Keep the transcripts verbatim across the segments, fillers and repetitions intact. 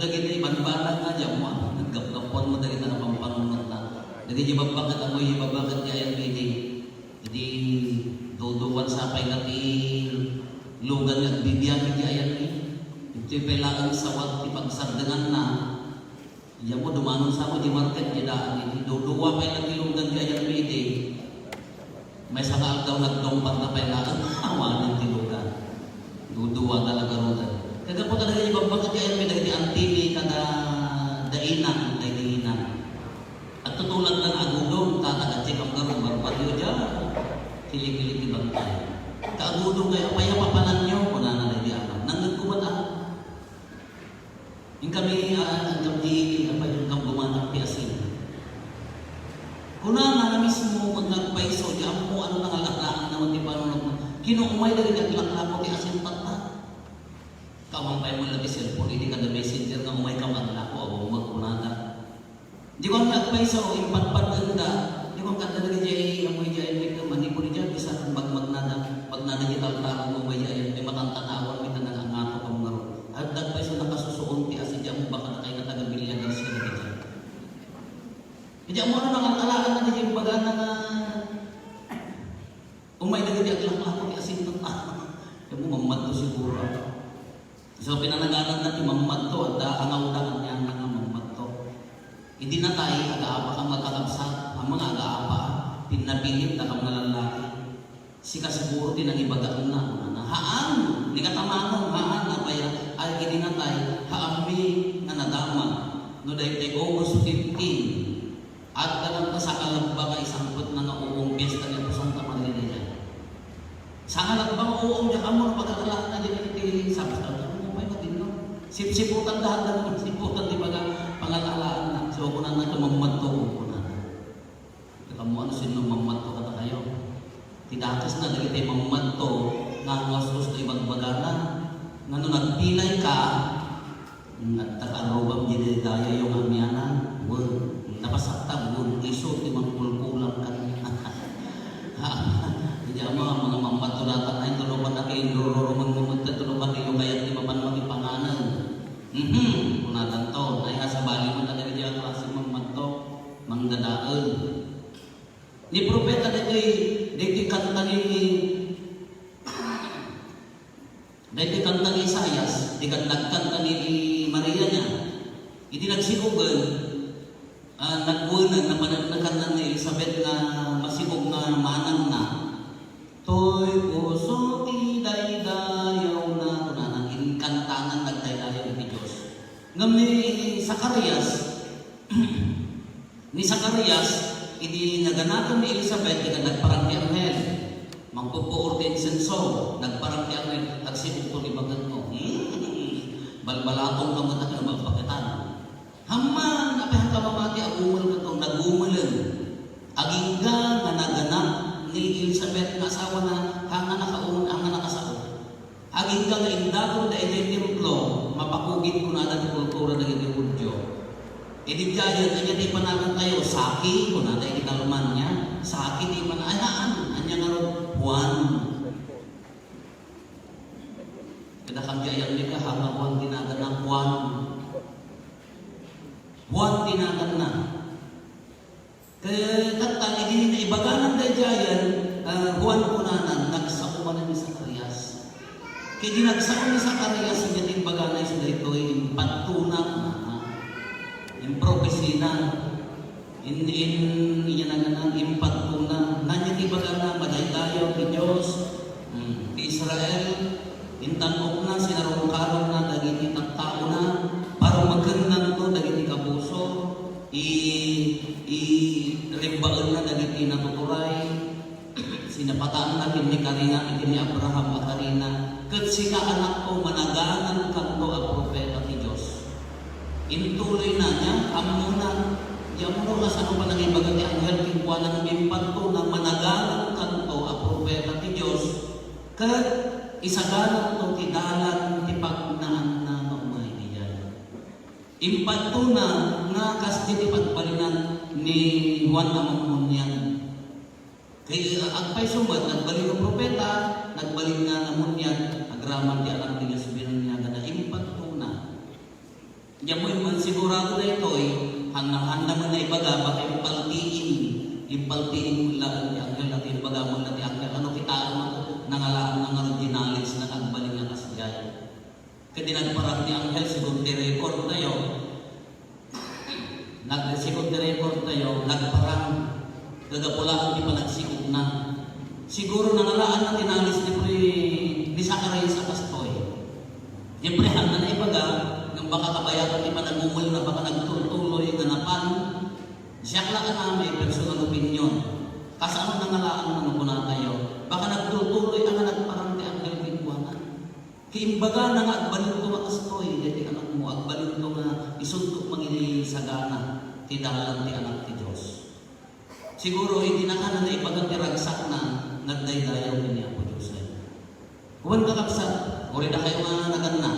Dagiti banbanag nga diay ammo, ah, naggapgapuan mo dagiti napampanunotna. Dagiti babbaket, ammoyo babbaket ti ayanmi idi. Idi duduan sa pay nga ti lugan nga agbibiag iti ayanmi. Ditoy pay laeng sawag ti pagsardenganna. Diay ammo, dumanon sa ko di market, diay daan idi. Dudua pay nga ti lugan ti ayanmi idi. Maysa nga aldaw, nagdungparda pay laeng. Awanen ti lugan. Dudua talaga ruden. Kagapot dagiti babbaket ti ayanmi dagiti antimi kada da inang, dagiti inang. Agtutulagda nga agudong, tata, check-am garud, barbaryo diay. Kilikili ti bantay. Kaagudong kayo, apay a papananyo? Kunana dagiti ama. Nangngegko met, ah. Inkami, ah, inkam di, apay, inkam gumatak ti asin. Kunana nga mismo, nga agpayso, diay ammo ano nga nangalaklaang naman ti panunotna. Kinuumay dagiti aglaklako ti asin tatta. Kawan pay mo ti cellphone, idi kada messenger nga umaykam aglako, awan mo kunada. Diay kuan nga agpayso, impatpatenda. Diay kuan, kanta dagiti, ammoy diay, manipud diay, bisan magmagnada, magnada diay taltaro nga umay diay, ay matantanawan, may tanda nga angato ka mga ro. At dagpayso nakasusuon ti asin, diay ammo baka nakay nga taga Villa Garcia na diay. Diay ammo ano, nangalkalaan na diay, bagana nga, umay dagiti aglaklako ti asin, ah, diay ammo, mammadto siguro. So, pinanaganan na ti mammadto, adda angawda, ania nga mammadto. Idi natay, agaapa kam nga kakabsat, ammom nga agaapa, pinnapilitda kam nga lallaki. Sika siguro ti nangibagakna, kunana. Haan, ni katamanong, haan, apay, ay, idi natay, haanmi nga nadama. No daytoy August fifteen, adda lang ta sangalabbang nga isangpetna nga uong, fiesta ni Apo Santa Maria daydiay. Sangalabbang nga uong, diay ammo no pagkakalaanna diay iti sabsab. Ano mo pay matinno? Sipsiputan dahan, dahan, sipsiputan ti pagka-, pangalaanna. So, kunana, ito mammadto, kunana. Ket ammo ano, sino mammadto kadakayo? Ti dakesna dagiti mammadto nga angus-usto ibagbagana. Nga no nagpilay ka, adda ka arrubam diay daydayayo nga amianan. Wen, napasakta, wen, isu ti mangkulkulang kaniak. Diay ammo, mga mammadto dayta, ay, tulokan na kay inrururumeng mo, tulokan niyo kayat ti mapan makipanganan. Mhm, kunadanto, ay, asabali mo na dagiti a klase mammadto, mangdadael. Ni profeta daytoy, daytoy kanta ni, daytoy kanta ni Isaias, di kat-, nagkanta ni Maria niya. Idi nagsikogen, ah, nagkuenan, napanagnakannan ni Elizabeth nga masikog nga manangna. Toy puso ti daydayawna, kunana, inkantanan nagdaydayaw iti Dios. Ngem ni Zacarias, Ni Zacarias, idi naganaken ni Elizabeth, ket nagparang ti anghel. Mangpuppuor ti insenso, nagparang ti anghel, agsikogto ni baketmo. Hmm. Balbalatongka met a kinabakbaketan. Amman, apay, haan ka mamati a gumel kenka, nagumelen. Agingga nga naganak ni Elizabeth nga asawana, haan nga nakaun-, haan nga nakasao. Agingga nga indaton da idiay templo, mapakugit kunada ti kultura dagiti Judio. Idi diayen, ania ti ipanagentayo? Saki, kunada iti Kalman niya. Saki ti ipana-, ay, haan, ania ngarud? Juan. Kada kami ayan ni ka, hanga Juan ti naganna, Juan. Juan ti naganna. Ket tatta, idi naibaganan daydiayen, ah, Juan kunana, nagsao manen ni Zacarias. Ket idi nagsao ni Zacarias, ket imbagana isu daytoy, impatuna, kunana. Impropesina. In, in, iyan ang anan, impatuna. Nanya ti bagana, madaydayaw ti Dios. Hmm. Ti Israel, intan-okna, sinarungkarungna dagiti tattaona, parmekennanto dagiti kapuso, i-, i-, rimbaenna dagiti natuturay, sinapataanna ken ni karina, ken ni Abraham a karina, ket sika, anakko, managanankanto a profeta ti Dios. Intuloyna niya, ammona, diay ammo no kasano panangibaga ti anghel kenkuana, impatuna, managanankanto a profeta ti Dios, ket isagananto ti dalan ti pagnaanna nga umay idiay. Impatuna nga kasdi ti pagbalinan ni Juan a Mammuniag. Kay, ah, agpayso met, nagbalin nga propeta, nagbalin nga namuniag, agraman ti Anak ti Dios, binuniagana, impatuna. Diay ammoyo man, sigurado daytoy, handa-handa man naibaga, baka impaltiim, impaltiim met laeng ti anghel, a ti imbaga met ti anghel, ano kitaem, nangalaanna ngarud ti knowledge na nga agbalin nga kasdiay. Ket ti nagparang ti anghel, sigun ti record tayo, nag-, sigun ti record tayo, nagparang. Gagapu laeng ti panagsikogna. Siguro nangalaanna ti knowledge ni Pre-, ni Zacarias a kastoy. Siyempre, handa naibaga, ngem baka kabayatan ti panagumulna, baka nagtultuloy nga napan. Siak la a may personal opinion. Kasano nangalaanna no kunatayo? Baka nagtultuloy a nga nagparang ti anghel kenkuana. Ti imbagana nga agbalinto nga kastoy daytoy anakmo, agbalinto nga isunto mangisagana ti dalan ti Anak ti Dios. Siguro, idi nakana naibaga ti ragsakna, nagdaydayaw ken ni Apo Dios. Wen, kakabsat, uray dakayo nga naganna.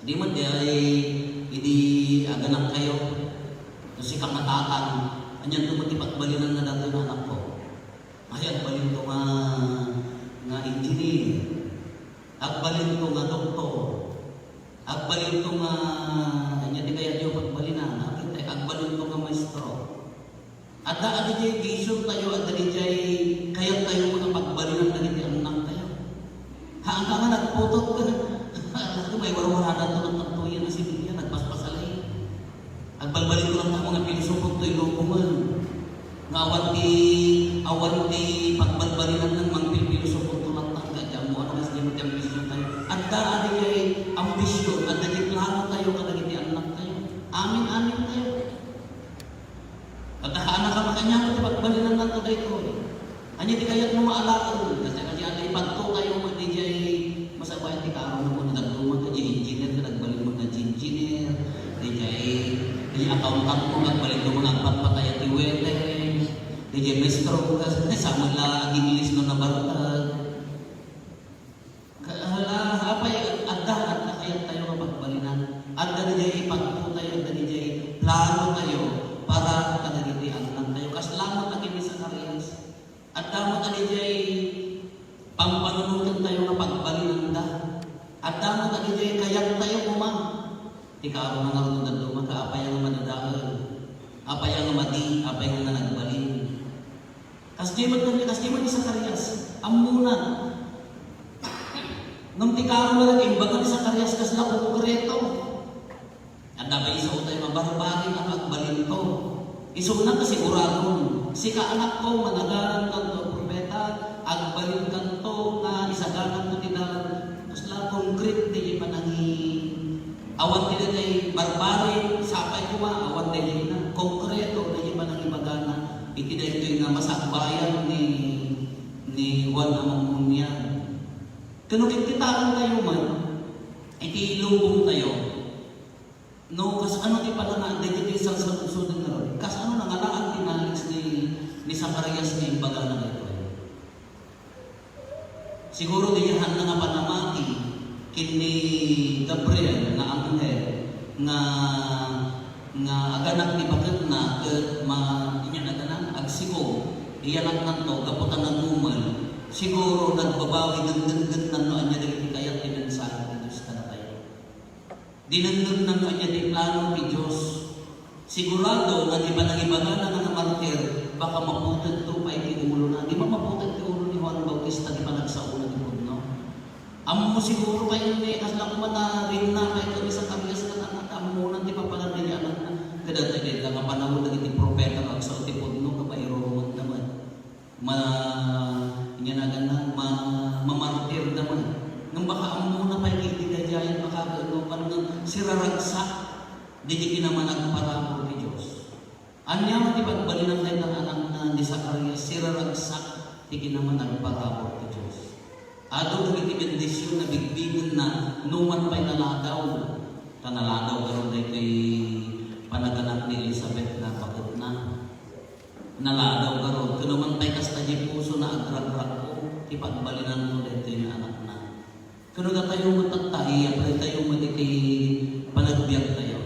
Di met diay idi aganakkayo, no sika nga tatang, anianto met ti pagbalinanna daytoy nga anakko? Ay, agbalinto nga, nga engineer. Agbalinto nga doktor. Agbalinto nga, ania ti kayatyo pagbalinan? Apay, agbalinto nga maestro. Adda, adda diay vision tayo, adda diay kayat tayo nga pagbalinan dagiti annak tayo. Haan ka nga nagputot ka. Alam ko, may warwaradan to ng tagtuyan na si Biblia, nagpaspasalay. Agbalbalinto lang ta mga pilosopo toy lubongan. Nga awan ti, awan ti pagbalbalinan nga mangpilpilosopo to lang ta, nga diyan mo, ano, kasi diyan mo ti ambisyon tayo. Adda, adda diay ambisyon, adda diay plano tayo, kadagiti annak tayo. Amin, amin tayo. Adda ka anak ka makanyan, ti pagbalinan lang to daytoy. Ania ti kayatmo nga alaen? Kasi, kasi adda ipagto tayo, nga di diay masabay ti kaaro mo, nga nagduma ka, di engineer ka, nagbalin mo nga engineer, di diay, di accountant mo, nagbalin mo nga agpatpatay ti weteng, di diay maestro ka, sa, sa mula ag-English no nabartag. Ka-, hala, apay, adda, adda kayat tayo nga pagbalinan. Adda diay ipagto tayo, adda diay plano tayo para kadagiti annak tayo. Kasla met a ken ni Zacarias. Adda met a diay pampanunoten tayo nga pagbalinanda. Adda met a diay kayat tayo koma. Ti kaaro nga ngarud, dadduma ka, apay nga madadael, apay nga madi, apay nga nagbalin. Kasdiay met, kasdiay met ni Zacarias, ammona. Ngem ti kaaro nga nag-imbaga ni Zacarias, kasla konkreto. Adda pay isu tayo nga barbari nga agbalinto. Isuna nga siguradon, sika, anakko, managarankanto a propeta, agbalinkanto nga isagananto ti dalan. Kasla konkret ti panangi-, awan ti daytoy barbari, sapay koma, awan daytoy na konkreto daytoy panangibagana iti daytoy nga masakbayan ni, ni Juan a Mangungunyag. Ket no kitkitaen tayo man iti lubong tayo, no, kasano ti panangan daytoy ti salsaludsoden ngarud? Kasano nangalaan ti knowledge ni, ni Zacarias nga imbagana daytoy? Siguro, diay handa nga panamati ken ni Gabriel nga anghel nga, nga aganak ti baketna ket ma-, ania naganan, agsikog. Iyanaknanto gapu ta nagumel. Siguro, nagbabawi, dengdenggenna no ania dagiti kayat ti mensahe ti Dios kadatayo. Dinengngegna no ania ti plano ti Dios. Sigurado nga ti panangibagana nga namartir, baka maputed to pay ti ulona. Di ba maputed ti ulo ni Juan Bautista ti panagsaona ti pudno? Ammo siguro kayo ni, kasla koma na rinna pay ken ni Zacarias ket anak, ammonan ti papanan dagiti anakna. Kadagiti dayta nga panawon dagiti propeta nga agsao ti pudno, kabayrumonda met. Ma-, ania naganan, ma-, mamartirda man. Ngem baka ammona pay iti daydiay, baka no, ngem siraragsak dagiti kinaman-agparabur ti Dios. Ania man ti pagbalinan dayta nga anakna ni Zacarias, siraragsak ti kinaman-agparabur ti Dios. Adu dagiti bendision nga bigbigenna no man pay naladaw. Ta naladaw garud daytoy panaganak ni Elizabeth nga baketna. Naladaw garud, ket no man pay kasta diay pusona, agragrakko ti pagbalinanto daytoy nga anakna. Ket no datayo met tatta, iyaplay tayo met iti panagbiag tayo.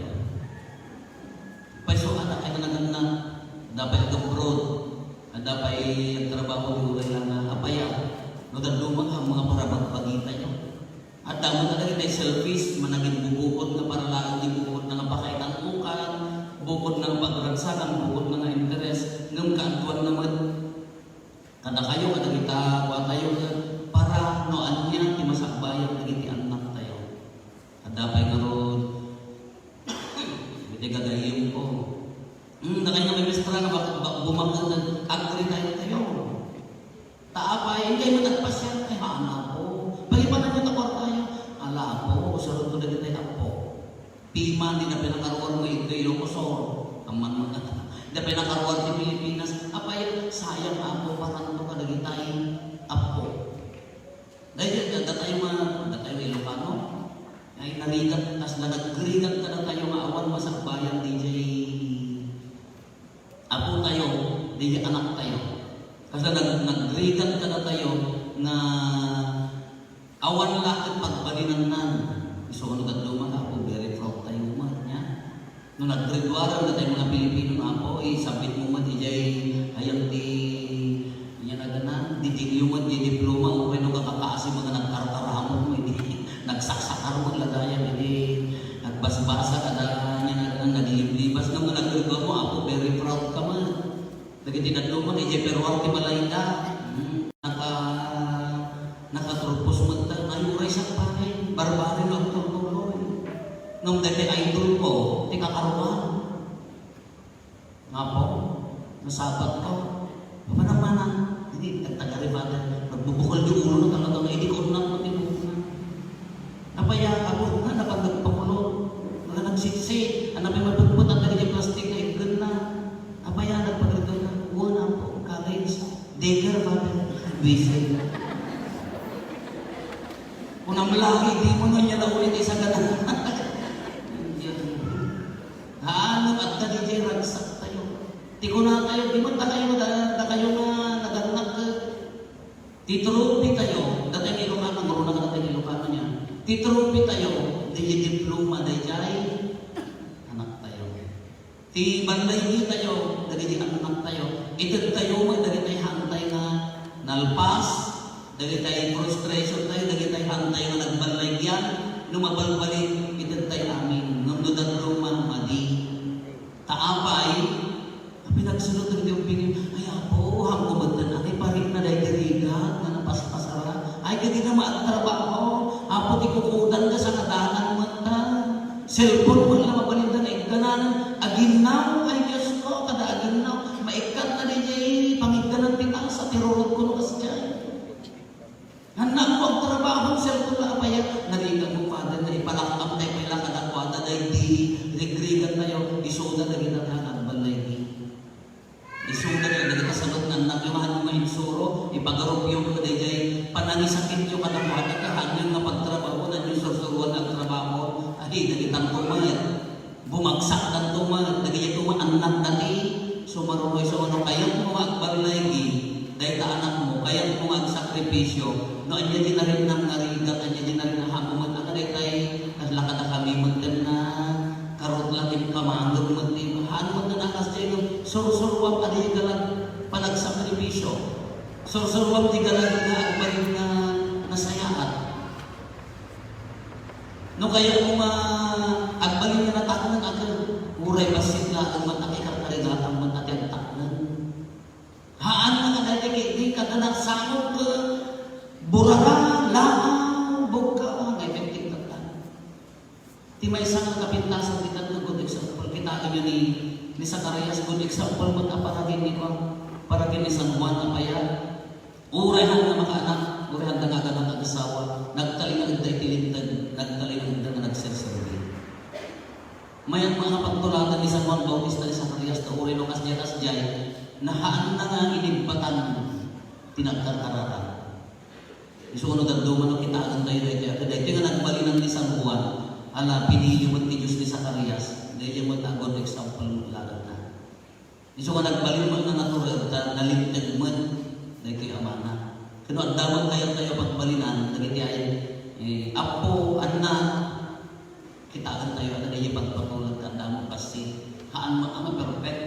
Payso, adda pay nanaganna, adda pay agabroad, adda pay agtrabaho, uray la nga apay a, no dadduma nga parabagbagiyo. Adda met dagiti selfish, managinbubukod nga para laeng ti bukod. gagayyemko. Hmm, dakay nga may mestra nga bak-, bak-, bumaknang, agree tayo, tayo. Ta apay, inkay met agpasiar, ay, haan, Apo. Pagipanayo ta kwartayo. Ala, Apo, usuronto dagitay, Apo. Piman, dida pay nakaruar mo iti Ilocos Sur. Amman mo na. Dida pay nakaruar ti Pilipinas. Apay, sayang, Apo, paranto kadagitay, Apo. Dahil datayo nga, datayo nga Ilocano, ay narigat, kasla nagrigat kadatayo nga awan masakbayan diay apotayo, diay anaktayo. Kasla nag-, nagrigat kadatayo nga awan la ket pagbalinannan. Isu no dadduma, Apo, very proud tayo man, nya. No naggraduaran datay mga Pilipino nga, Apo, isabit mo man idiay, ayan ti, inya nagana, didiglio mo diay diploma, o kaya no kakakaasi mga nagkarkaramot mo, idi nagsaksakar mo, lagayan, idi nagbasbasa, kada, inya nagana, nagliblibas, no, nga naggraduar mo, Apo, very proud ka man. Dagiti dadduma, idiay Peruar ti Malayda. Hmm. Naka-, nakaturpos met ta, ay, uray sakbay, barbaro no agturtuloy. Ngem daytoy idol ko, ti kakaruan. Nga po, nasabat ko. Papanamana, hindi, nagtagari ba, nagbubukol di ulo na talaga, nga hindi ko unat mo tinuna. Apay a, Apo, nga napagdagpakulo. Nga nagsiksi, ano pa mapagputang na di plastic nga ikon na. Apay a, nagpagdagpakulo, Apo, college. Daycare ba? Busy. Kung ang laki, di mo nun niya naulit isa ka na. Haan, no, adda di jay ragsak tayo. Ti kuna tayo, di mo ta kayo, da, da kayo nga nagangnak ka. Ti trophy tayo, datay ni Ilocano, maruna ka datay ni Ilocano niya. Ti trophy tayo, di diploma, di jay anak tayo. Ti ballaygi tayo, dagiti annak tayo, ited tayo met dagitay haantay nga nalpas, dagitay frustration tayo, dagitay haantay nga nagballaygian, no mabalbaliw, ited tayo amin, ngem no dadduma, madi. Ta apay, a pinagsurot dagiti ubbing, ay, Apo, haanko met, ay, parikna daydi rigat nga napaspasara. Ay, dagiti na maagtrabaho, Apo, ti kukudan, kasangadanan met ta. Cellphone met la mabalinda nga igganan, aginnaw, ay Diosko, kada aginnaw, maikkatna diay pangigganan ti tasa, ti rurotko no kasdiay. Ngannakko agtrabaho, cellphone la apay a, narigat mo, Father, nga ipalakam tayo pay la kadakuada, daydi rigrigat tayo, isuda dagita nga agballaygi. Isuda dagiti kasabat nga annakyo, haanyo nga insuro, ipagarupyo met daydiay panangisakityo kadakuada, ta haanyo nga pagtrabahuan, haanyo sursuroan nga agtrabaho, ay, dagitanto met. Bumagsakdanto met, dagidiay met annak dati, sumaruno isu no kayatmo nga agballaygi, dayta anakmo, kayatmo nga agsakripisyo, no ania ti nariknam nga rigat, ania ti nariknam, haanmo met a kadaytay, kasla kadakami met ken na, karot la ti kamangeg met ti, haan met nga kasdiay ngem sursuroam a di galag panagsakripisyo. Sursuroam ti galag nga agbalin nga nasayaat. No kayatmo nga agbalin nga natakneng, a ket uray bassit laeng met a ikarkarigatam met a ti agtakneng. Haan nga kadaydi ket di kada nagsangok ket burara, laaw, bugkaw, nga effective tatta. Ti maysa nga kapintasan ti tatlo, good example. Kitaenyo ni, ni Zacarias, good example met a para ken ni, para ken ni San Juan a payag. Uray haan nga makaanak, uray haanda nga agannak, agasawa, nagtalinaedda iti Linteg, nagtalinaedda nga nagserserbi. Mayat nga pagtulatan ni San Juan Bautista ni Zacarias, ta uray no kasdiay-kasdiay, nahaanna nga inibbatan ti nagkarkararag. Isu no dadduma no kitaentayo daytoy, a ket daytoy nga nagbalinan ni San Juan, ala, pinili met ti Dios ni Zacarias, daydiay met a good example met laenna. Isu nga nagbalin met nga natured, ta nalinteg met daytoy a mana. Ket no adda met kayat tayo pagbalinan, dagiti ay, eh, apo, annak, kitaentayo a daydiay pagpatulod, ta adda met bassit. Haan met a maperfect,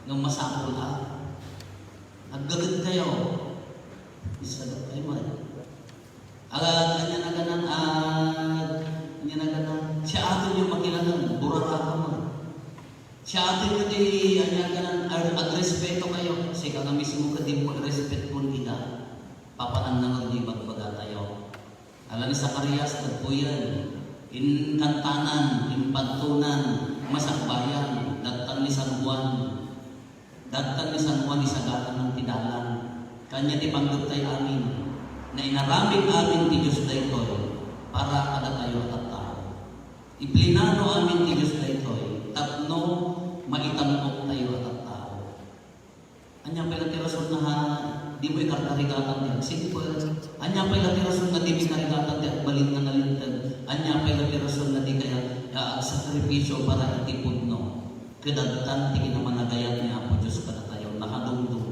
ngem masapul a. Aggaget tayo. Isa tayo man. Aga, ania naganan, ag-, ania naganan. Siya atin yung makilangan, burara ka man. Siya atin yung di, ania ganan, ag-, agrespeto kayo. Sika nga mismo ka di mo respect mo ida. Papanan na nga di magbaga tayo. Ala ni Zacarias, tagpuyan. Inkantanan, impantunan, masakbayan, dattan ni San Juan. Dattan ni San Juan isagananan ti dalan. Kanya ti panggeptay amin. Nainaramid amin ti Dios daytoy para kadatayo a tattao. Iplinano amin ti Dios daytoy tapno maitan-ok tayo a tattao. Ania pay la ti rason na ha, di mo ikarkarigatan ti agsingpet? Ania pay la ti rason na di mo ikarigatan ti agbalin nga nalinteg? Ania pay la ti rason na di kaya, ah, agsakripisyo para iti pudno? Ket addan ti kinamanagayat ni Apo Dios kadatayo, nakadungdung